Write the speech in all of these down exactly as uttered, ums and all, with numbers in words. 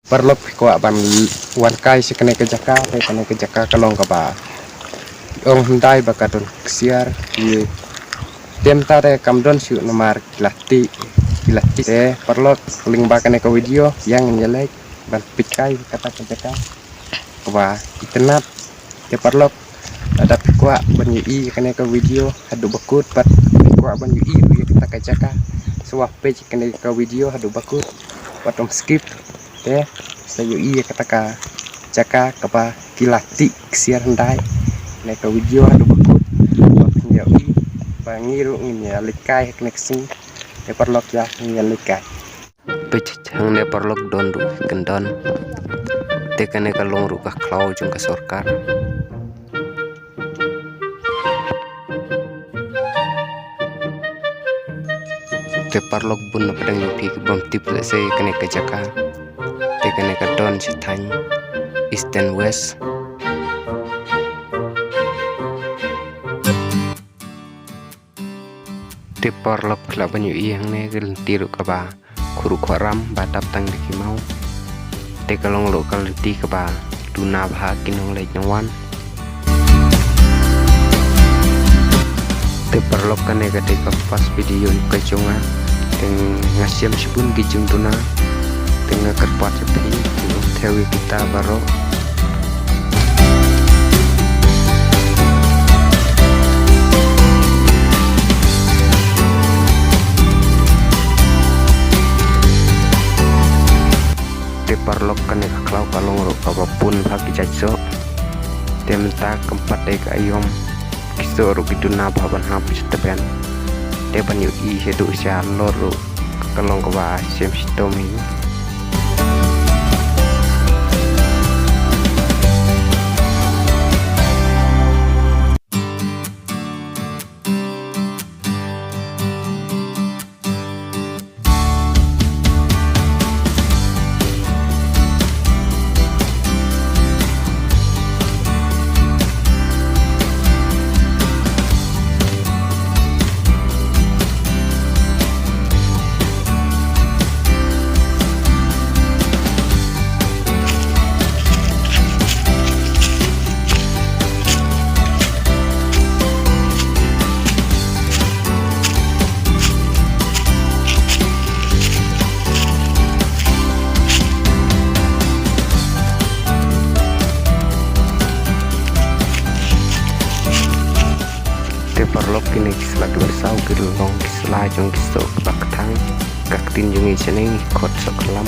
Paralok, phi kwah ban wan kai sha kane ka jaka, te kane ka jaka ka long kaba ong hyndai ba ka don ksiar ïa. Te mynta te kam don shuh namar ki la tih, ki la tih. Te paralok, lyngba kane ka video ïa ngin ïaleit ban peit kai kata ka jaka kaba itynnad. Te paralok, lada phi kwah ban ïohi ïa kane ka video haduh ba kut, bad phi kwah ban ïohi ruh ïa kata ka jaka, sngewbha peit kane ka video haduh ba kut bad ym skip. Te sa ïohi ïa kata ka jaka kaba ki la tih ksiar hyndai. Kane ka video haduh ba kut, ba phin ïohi ba ngi ruh ngin ïaleit kai ha kane ka sngi. Te paralok, ïa ngin ïaleit kai. Peit hangne paralok, don ruh kyndon. Te kane ka long ruh ka khlaw jong ka sorkar. Te paralok, bun na pdeng jong phi ki bym tip lehse kane ka jaka. Te kane ka don sha thaiñ East and West. Te paralok, phi lah ban ïohi hangne ka lynti ruh kaba khuid khuram ba dap tang da ki maw. Te ka long ruh ka lynti kaba duna bha ki nongleit nongwan. Te paralok, kane ka dei ka first video ka jong nga. Te nga shem shibun ki jingduna. Te nga kyrpad ïa phi, phi ïoh thew ïa kita baroh. Te paralok, kane ka khlaw ka long ruh kaba bun bha ki jait soh. Te mynta kam pat dei ka aïom, ki soh ruh ki duna bha ban hap sha tbian. Te ban ïohi shaduh shalor ruh ka long kaba shem shitom hi. Te paralok, kine ki sla kiba saw ki long ki sla jong ki soh kiba kthang. Ka ktien jong ngi shane ngi khot soh khlam.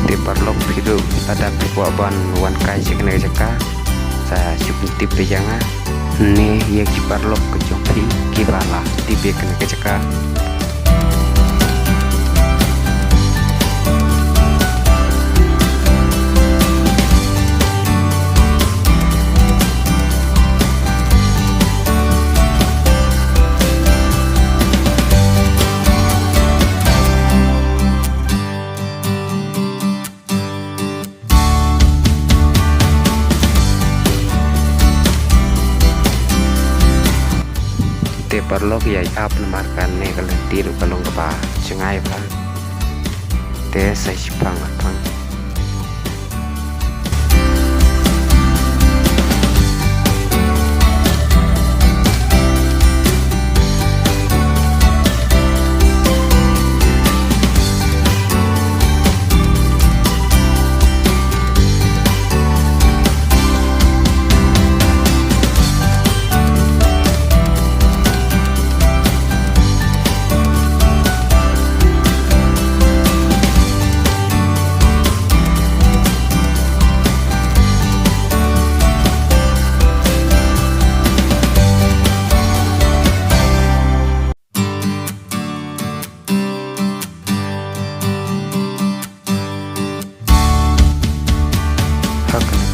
Te paralok, phi ruh lada phi kwah ban wan kai sha kane ka jaka, sa shu pyntip ïa nga ne ïa ki paralok ka jong phi kiba la tip ïa kane ka jaka. Te paralok, ïai ap namar kane ka lynti ruh ka long kaba jngai bha. Te sa shipang apang.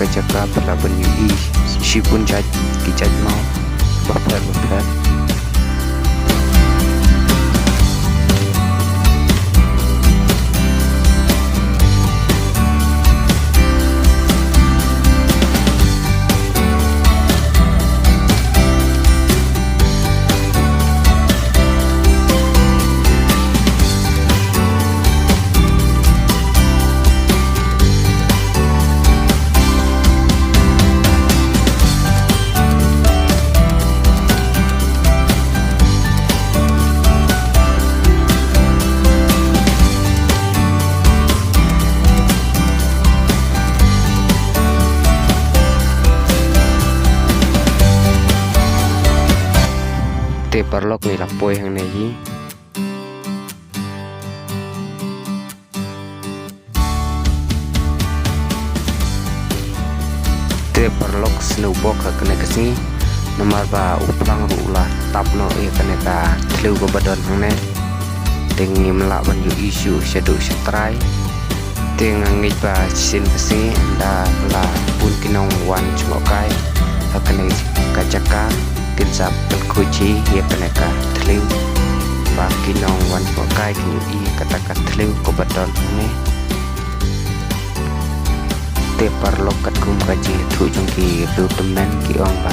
ka jaka phi lah ban ïohi shibun jait ki jait maw bapher bapher. Te paralok, ngi la poi hangne hi. Te paralok, sngewbok ha kane ka sngi namar ba u phlang ruh u la tap noh ïa kane ka thliew kaba don hangne. Te ngim lah ban ïohi shuh shaduh shatrai. Te nga ngeit ba shisien ka sngi ynda la bun ki nongwan jngohkai ha kane ka jaka kin sa pynkhuid hi ïa kane ka thliew ba ki nongwan jngohkai kin ïohi kata ka thliew kaba don hangne. Te paralok, katkum ka jingïathuh jong ki briew tymmen ki ong ba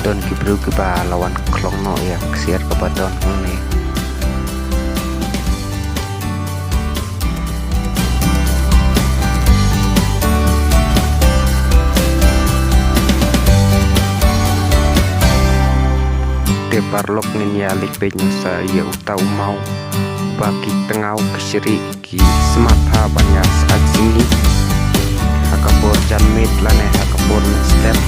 don ki briew kiba la wan khlong noh ïa ka ksiar kaba don hangne. Te paralok, ngin ïa leit peit noh sa ïa uta u maw ba ki tngaw ki shrieh ki smat ha ban ïa sah jngi ha ka por janmiet lane ha ka por mynstep.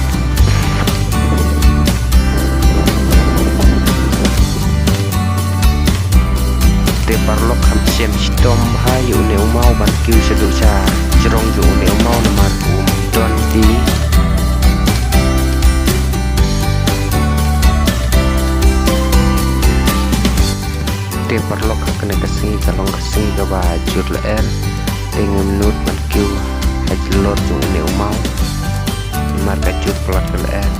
Te paralok, kham shem shitom bha ïa une u maw ban kiew shaduh sha jrong jong une u maw namar um don ti. Te paralok, ha kane ka sngi ka long ka sngi kaba jur lyer. Te ngim nud ban kiew ha jlor jong une u maw namar ka jur palat ka lyer.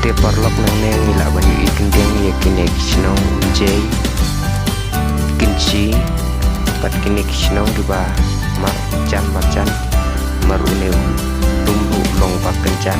Te paralok, nangne ngi lah ban ïohi khyndiat ïa kine ki shnong Umjai, Kynshi bad kine ki shnong kiba marjan marjan, mar une u lum ruh u long ba kynjan.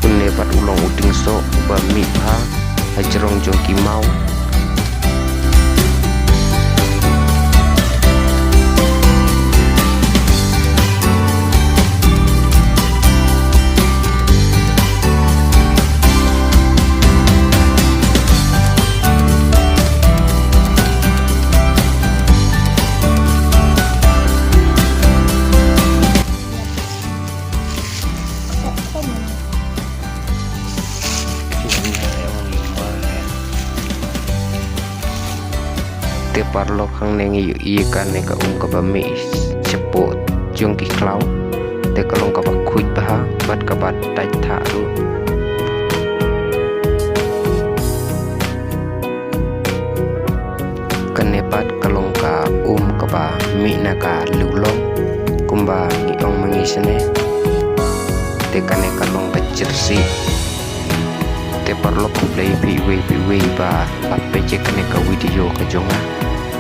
Une pat u long u dieng soh uba mih bha ha jrong jong ki maw. Te paralok, hangne ngi ïohi kane ka um kaba mih shapoh jong ki khlaw. Te ka long kaba khuid bha bad kaba dait thah ruh. ba mih na ka liulong kumba ngi ong ma ngi shane. Te kane ka long ka jersey. Te paralok khublei phi iwei pa iwei ba la peit ïa kane ka video ka jong nga.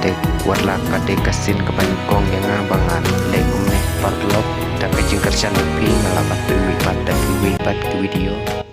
Te wat la ka dei ka sien kaba nyngkong ïa nga ba nga leh kumne paralok, da ka jingkyrshan jong phi nga la bat tu iwei pat da iwei pat ki video.